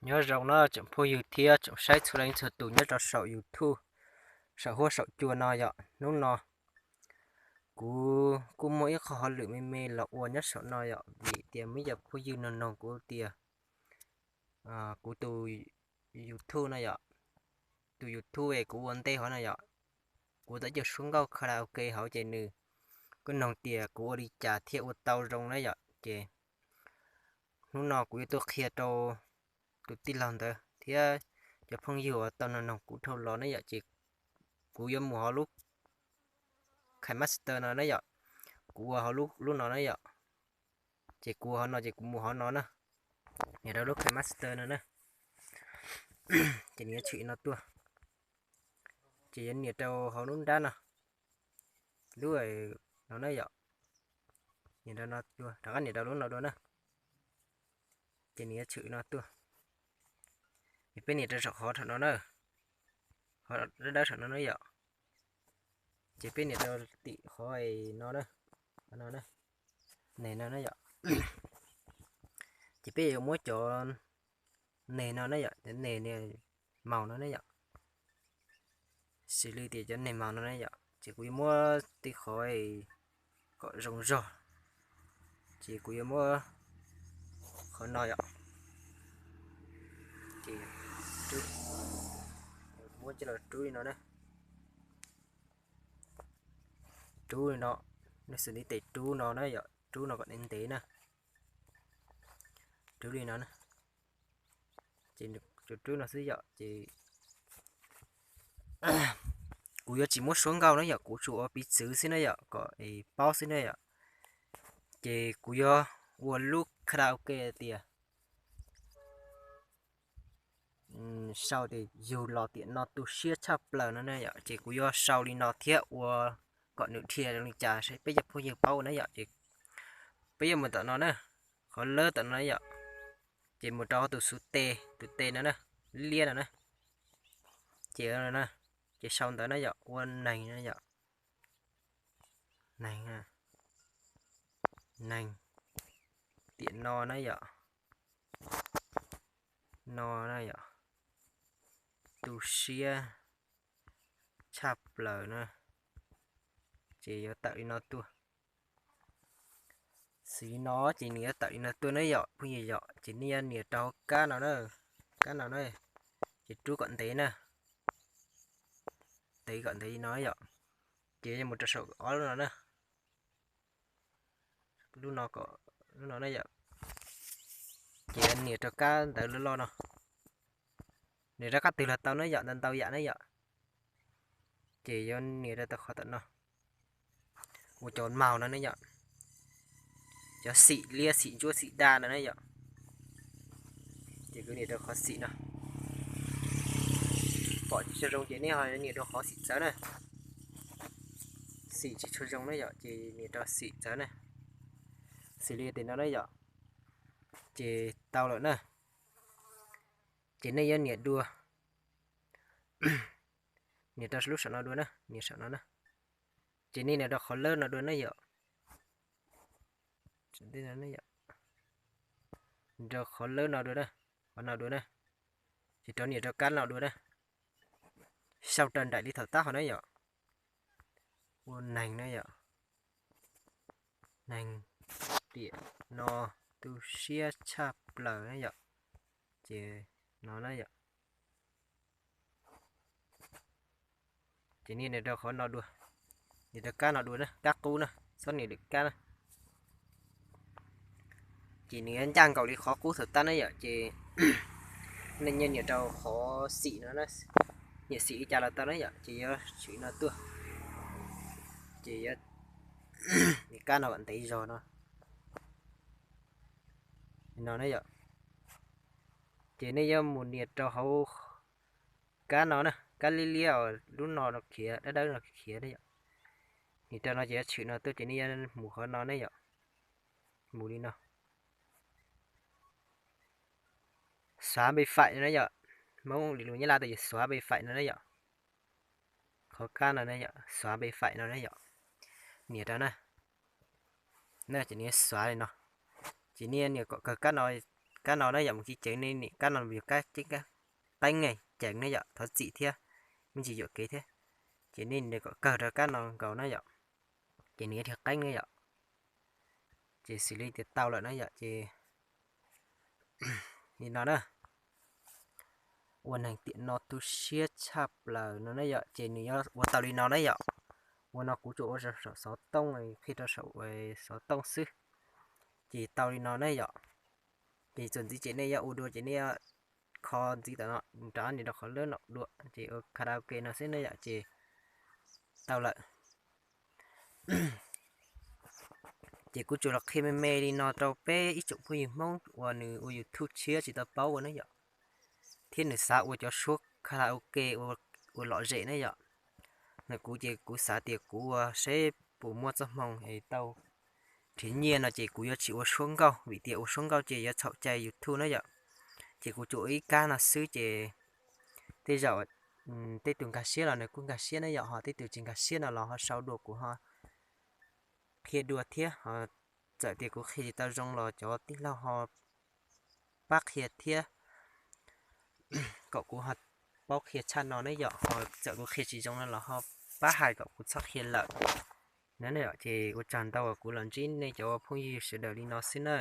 Nyob zoo no tsoom phooj ywg thiab tsoom saib txhua leej txhua tus nyob rau saum YouTube, saum huab saum cua no yom. Hnub no kuv kuj muaj ib qho hauj lwm me me los ua nyob saum no yom, vim tias muaj ib co phooj ywg nug nug kuv tias kuv tus YouTube no yom, tus YouTube es kuv ua ntej hov no yom, kuv tau cov suab nkauj karaoke hauv ces nws kuj nug tias kuv ua li cas thiaj ua tau zoo na yom. Ces hnub no kuv yuav tuaj qhia rau tus tij laug ntawd thiab cov phooj ywg uas tau nug nug kuv dhau los na yom, ces kuv yuav mus hauv lub KineMaster no na yom. Kuv ua hauv lub no na yom. Ces kuv ua hauv no ces kuv mus hauv no na. Nias rau lub KineMaster no na. Ces nws yuav tshwm li no tuaj. Ces yuav nias rau hauv lub nrab no, lub no na yom. Nias rau no, rov qab nias rau lub no dua na. Ces nws yuav tshwm li no tuaj. Ces peb nias rau saum qhov no na, qhov dawb dawb saum no na yom. Ces peb nias rau tim qhov no na, qhov no na, neg no na yom. Ces peb yuav muab cov neg no na yom, cov neg niag maus no na yom. Xws li tias cov neg maus no na yom, ces kuv yuav muab tej qhov kom zoo zog, ces kuv yuav muab qhov no yom. Ces muab coj los rub li no na. Rub li no, nej xws li tes rub no na yom, rub no kom ntev ntev na. Rub li no na. Ces rub no xwb yom, ces kuv yuav tsis muab suab nkauj na yom, kuv tsuas ua piv txwv xwb na yom, kom paub xwb na yom. Ces kuv yuav ua lub karaoke tias sau tias yug los tiam no tu siab tshaj plaws no na yom, ces kuv yuav sau li no thiab ua kom nws dhia zoo li cas saib peb cov phooj ywg paub na yom. Ces peb yuav mus tom no na, qhov lawb tom no yom, ces mus rau tus xuv tes, tus tes no na, liab liab no na, ces, ces sau ntawd na yom, ua neeg na yom, neeg, neeg tiam no na yom, no na yom, tu siab tshaj plaws na, ces yuav tawm li no tuaj. Xws li no ces nws yuav tawm li no tuaj na yom phooj ywg yom, ces nej yuav nias rau hauv kab no na, kab no na, ces rub kom ntev na, ntev kom ntev li no yom, ces yuav mus rau saum ob lub no na, lub no kom, lub no na yom, ces nias rau kab ntawv loj loj no, nias rau kab twg los tau na yom, ntau ntau yam na yom, ces yuav nias rau tom qhov tom no, ua cov maus no ne yom, cov xim liab xim ntsuab xim daj no ne yom, ces kuv nias rau qhov xim no, pom tsis tshua zoo ces nej ho nias rau qhov xim txawv na, xim tsis tshua zoo ne yom, ces nias rau xim txawv na, xws li tias no ne yom, ces tau lawm na, ces nej yuav nias dua, nias rau lub saum no dua na, nias saum no na, ces nej nias rau qhov lawb no dua na yom, rau qhov lawb no dua na, qhov no dua na, ces rov nias rau kab no dua na, sau raws nraim li thaum tab hov na yom, ua neeg na yom, neeg tiam no tu siab tshaj plaws na yom, ces no na yom, ces nej nias rau qhov no dua, nias rau kab no dua na, kab qub na, txhob nias lwm kab na, ces nws yuav ncaj nkaus li qhov qub thaum tab na yom, ces nej nias rau qhov xim no, nias xim li cas los tau na yom, ces yuav tshwm no tuaj, ces yuav, kab no kom ntev zog no, no na yom, ces nej yuav mus nias rau hauv kab no na, kab liab liab lub no no khiav, dawb dawb no khiav na yom, nias rau no ces yuav tshwm no tuaj ces nej yuav mus qhov no ne yom, mus li no, xóa bi faim no na yom, Hmoob li lus Nyab Laj tias xóa bi faim no na yom, qhov kab no na yom, xóa bi faim no na yom, nias rau na, ces nws yuav xóa li no, ces nej nias kom kawg kab no, kab no na yom, mus ceev ceev nej nias kab no yog kab ceeb, kab qeeb ceev na yom, thov txim thiab, me ntsis yuam kev thiab. Ces nej nias kom kawg rau kab no nkaus na yom, ces nws yuav dhia qeeb na yom. Ces xws li tias tau lawm na yom, ces li no na, ua neeg tiam no tu siab tshaj plaws no na yom, ces nws yuav ua tau li no na yom. Ua no kuv tsuas ua rau saum xov tooj, qhia rau saum xov tooj xwb, ces tau li no na yom. Ces txuas ntxiv ces nej yuav ua dua ces nej kho ntxiv tom no, rov nias rau qhov lab no dua ces ua karaoke no xwb na yom, ces tau lawm. Ces kuv tsuas los qhia me me li no rau peb ib tsoom phooj ywg Hmoob uas nws ua YouTube tshiab tsis tau paub ua na yom, thiab nws xav ua cov suab karaoke ua lom zem na yom. Nws kuv ces kuv xav tias kuv ua seb puas muaj txoj hmoo es tau nrhiav nyiaj no ces kuv yuav tsis ua suab nkauj, vim tias ua suab nkauj ces yuav txhaum cai YouTube na yom. Ces kuv tsuas ua ib kab no xwb ces tej zaum tej tus nkag siab los nws kuj nkag siab na yom, ho tej tus tsis nkag siab no los ho sau dua kuv ho qhia dua thiab. Ho txawm tias kuv qhia tsis tau zoo los cov tij laug ho pab qhia thiab, kom kuv ho paub qhia tshaj no ne yom, ho txawm kuv qhia tsis zoo no los ho pab hais kom kuv txhob qhia lawm na yom. Ces ua tsaug ntau uas kuv los ntsib nej cov phooj ywg sawv daws li no xwb na.